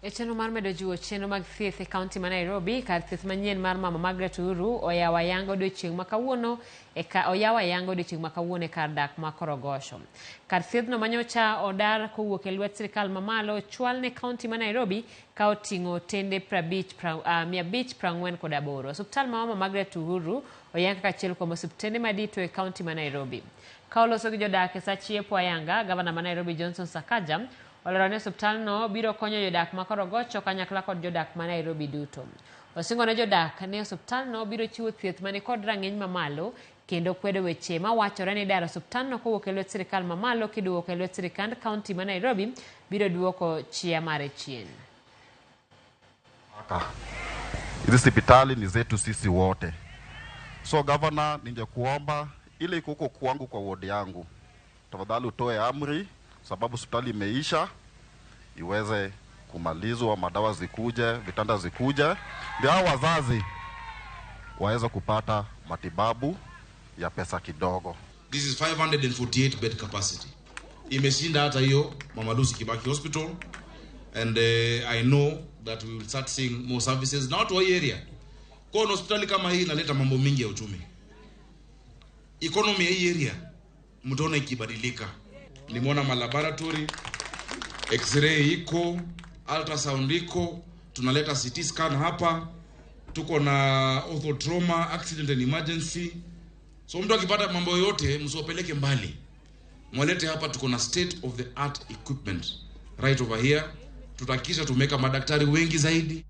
E chenro mar medo jiwo chenro mag thieth e kaunti ma Nairobi, kar thieth manyien mar Mama Margaret Uhuru oyawo ayanga odiochieng' ma kawuono e ka oyaw ayanga odiochieng' ma kawuono e kar dak ma Korogosho. Kar thiethno manyocha odar kowuok e lwet sirkal mamalo ochwal ne kaunti ma Nairobi ka oting'o otende 548. Osuptal ma Mama Margaret Uhuru oyang kaka achiel kuom osiptende madito e kaunti ma Nairobi. Ka oloso gi jodak e sach yepo ayanga, gavana ma Nairobi Johnson Sakaja olero ni osiptalno biro konyo jodak ma Korogocho kanyakla kod jodak ma Nairobi duto. Osingo ne jodak ni osiptalno biro chiwo thieth mani kod rang'iny mamalo kendo kwedo weche mawachore ni daro osiptalno kowuok e lwet sirkal mamalo kiduoko e lwet sirkand kaunti ma Nairobi biro duoko chia mare chien. Hizi hospitali ni zetu sisi wote. So governor, ningekuomba ile iko huko kwangu kwa wodi yangu, tafadhali utoe amri, sababu hospitali imeisha, iweze kumalizwa, madawa zikuje, vitanda zikuje, ndio hao wazazi waweze kupata matibabu ya pesa kidogo. This is 548 bed capacity. Imeshinda hata hiyo Mama Lucy Kibaki Hospital, and I know that we will start seeing more services na watu wa hii area. Kwa hiyo hospitali kama hii inaleta mambo mingi ya uchumi. Economy ya hii area mtaona ikibadilika. Nimeona malaboratory, x-ray iko, ultrasound iko, tunaleta CT scan hapa, tuko na ortho trauma, accident and emergency. So mtu akipata mambo yote msiwapeleke mbali, mwalete hapa. Tuko na state of the art equipment right over here. Tutahakikisha tumeweka madaktari wengi zaidi.